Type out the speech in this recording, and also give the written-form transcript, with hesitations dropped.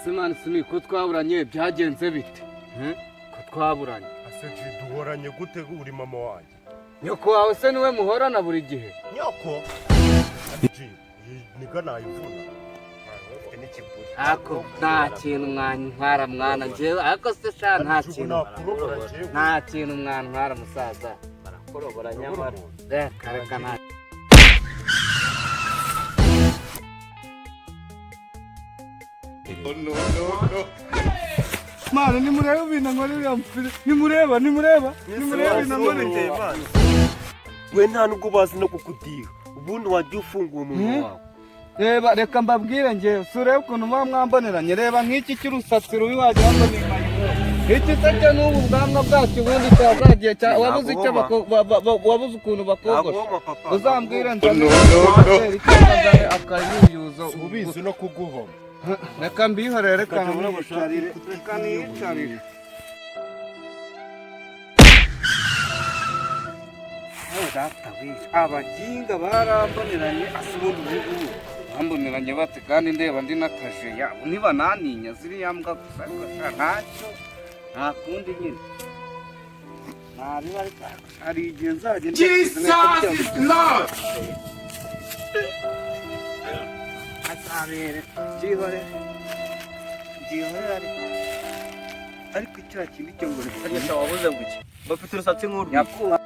Ese man, Simi, ko twaburanye byagenze bite? Ko twaburanye? Ase G, duhoranye gute? Uri mama wanjye. Nyoko wawe se niwe muhorana buri gihe? Nyoko G, iyi nigga nayivuna. Ufite n'ikiburi. Ariko nta kintu mwantwara, mwana, njyewe. Ariko se sha, nta G, ubu kintu. nakurobora njyewe. Nta kintu mwantwara, musaza. Barakorobora nyamara. Reka reka, nta. Mana, nimureba ibintu nkora uriya mupira, nimureba, nimureba, nimureba ibintu nkora. We nta nubwo bazi no kukudiha, ubundi wajya ufungura umunwa wawe. Reba, reka mbabwire njyewe, si urebe ukuntu muba mwamboneranye. Reba nk'iki cy'urusatsi rubi, wagira ngo ni mayibobo. Iki se cyo n'ubu bwanwa bwacyo ubundi cyazagiye wabuze icyo wabuze ukuntu bakogosha. Nagoma, papa. Uzambwire nzane cyangwa nzane akayuyuzo. Ubizi no kuguhoma. Reka mbihorere, reka niyicarire, reka niyicarire. Oh, data we, abaginga baramboneranye. Ase ubundi ubu ngubu bamboneranye bate kandi ndeba ndi n'akajeya? Niba naninya ziriya mbwa gusa, ariko sha ntacyo, nta kundi nyine nabiba. Ariko hari igihe nzagenda. Jesus is Lord! Azabere, byihore, byihore. Ariko cya kindi cyo ngo Wabuze ngo iki? Bafite urusatsi nk'urwo. Nyakubahwa.